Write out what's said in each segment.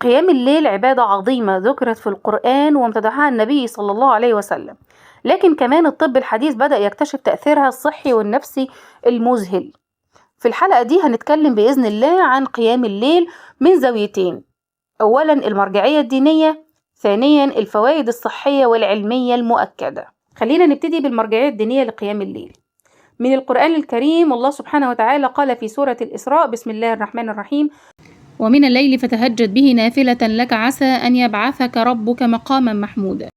قيام الليل عبادة عظيمة ذكرت في القرآن وامتدحها النبي صلى الله عليه وسلم، لكن كمان الطب الحديث بدأ يكتشف تأثيرها الصحي والنفسي المذهل. في الحلقة دي هنتكلم بإذن الله عن قيام الليل من زاويتين: أولا المرجعية الدينية، ثانيا الفوائد الصحية والعلمية المؤكدة. خلينا نبتدي بالمرجعية الدينية لقيام الليل. من القرآن الكريم الله سبحانه وتعالى قال في سورة الإسراء: بسم الله الرحمن الرحيم، ومن الليل فتهجد به نافلة لك عسى أن يبعثك ربك مقاما محمودا.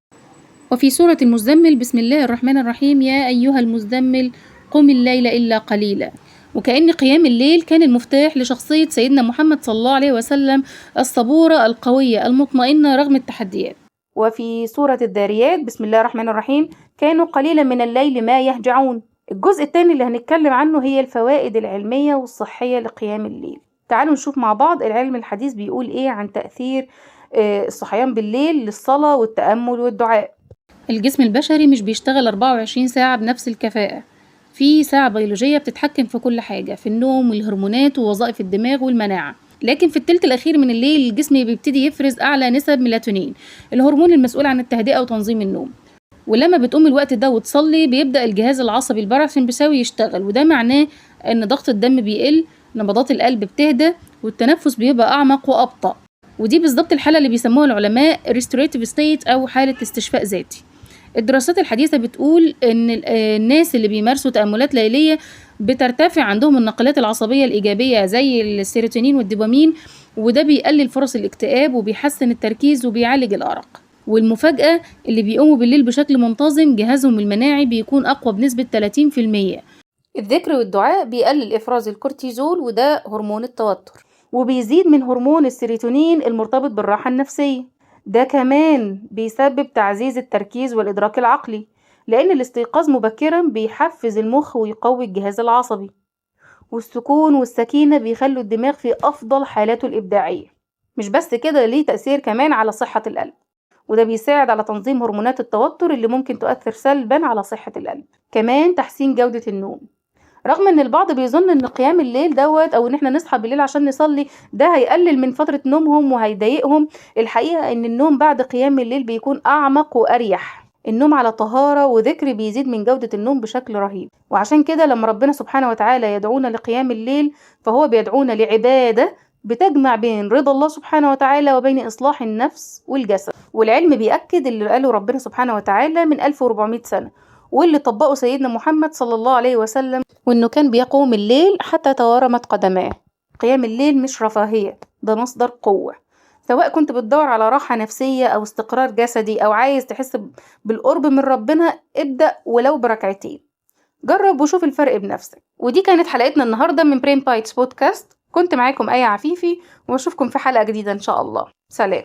وفي سورة المزمل: بسم الله الرحمن الرحيم، يا أيها المزمل قم الليل إلا قليلا. وكأن قيام الليل كان المفتاح لشخصية سيدنا محمد صلى الله عليه وسلم الصبورة القوية المطمئنة رغم التحديات. وفي سورة الذاريات: بسم الله الرحمن الرحيم، كانوا قليلا من الليل ما يهجعون. الجزء الثاني اللي هنتكلم عنه هي الفوائد العلمية والصحية لقيام الليل. تعالوا نشوف مع بعض العلم الحديث بيقول ايه عن تأثير الصحيان بالليل للصلاة والتأمل والدعاء. الجسم البشري مش بيشتغل 24 ساعة بنفس الكفاءة. في ساعة بيولوجية بتتحكم في كل حاجة، في النوم والهرمونات ووظائف الدماغ والمناعة. لكن في الثلث الأخير من الليل الجسم بيبتدي يفرز أعلى نسب ميلاتونين، الهرمون المسؤول عن التهدئة وتنظيم النوم. ولما بتقوم الوقت ده وتصلي بيبدأ الجهاز العصبي الباراسمبثاوي يشتغل، وده معناه ان ضغط الدم بيقل، نبضات القلب بتهدى، والتنفس بيبقى أعمق وأبطأ. ودي بالظبط الحالة اللي بيسموها العلماء restorative state أو حالة استشفاء ذاتي. الدراسات الحديثة بتقول إن الناس اللي بيمارسوا تأملات ليلية بترتفع عندهم الناقلات العصبية الإيجابية زي السيروتونين والدوبامين، وده بيقلل فرص الاكتئاب وبيحسن التركيز وبيعالج الأرق. والمفاجأة اللي بيقوموا بالليل بشكل منتظم جهازهم المناعي بيكون أقوى بنسبة 30%. الذكر والدعاء بيقلل إفراز الكورتيزول، وده هرمون التوتر، وبيزيد من هرمون السيروتونين المرتبط بالراحة النفسية. ده كمان بيسبب تعزيز التركيز والإدراك العقلي، لأن الاستيقاظ مبكرا بيحفز المخ ويقوي الجهاز العصبي. والسكون والسكينة بيخلوا الدماغ في أفضل حالاته الإبداعية. مش بس كده، ليه تأثير كمان على صحة القلب، وده بيساعد على تنظيم هرمونات التوتر اللي ممكن تؤثر سلبا على صحة القلب. كمان تحسين جودة النوم. رغم ان البعض بيظن ان قيام الليل دوت او ان احنا نصحى بالليل عشان نصلي ده هيقلل من فترة نومهم وهيضايقهم، الحقيقة ان النوم بعد قيام الليل بيكون اعمق واريح. النوم على طهارة وذكر بيزيد من جودة النوم بشكل رهيب. وعشان كده لما ربنا سبحانه وتعالى يدعونا لقيام الليل فهو بيدعونا لعبادة بتجمع بين رضا الله سبحانه وتعالى وبين إصلاح النفس والجسد. والعلم بيأكد اللي قاله ربنا سبحانه وتعالى من 1400 سنة، واللي طبقه سيدنا محمد صلى الله عليه وسلم، وإنه كان بيقوم الليل حتى توارمت قدماه. قيام الليل مش رفاهية، ده مصدر قوة. سواء كنت بتدور على راحة نفسية أو استقرار جسدي أو عايز تحس بالقرب من ربنا، ابدأ ولو بركعتين. جرب وشوف الفرق بنفسك. ودي كانت حلقتنا النهاردة من Brain Bites Podcast. كنت معاكم آية عفيفي، واشوفكم في حلقة جديدة إن شاء الله. سلام.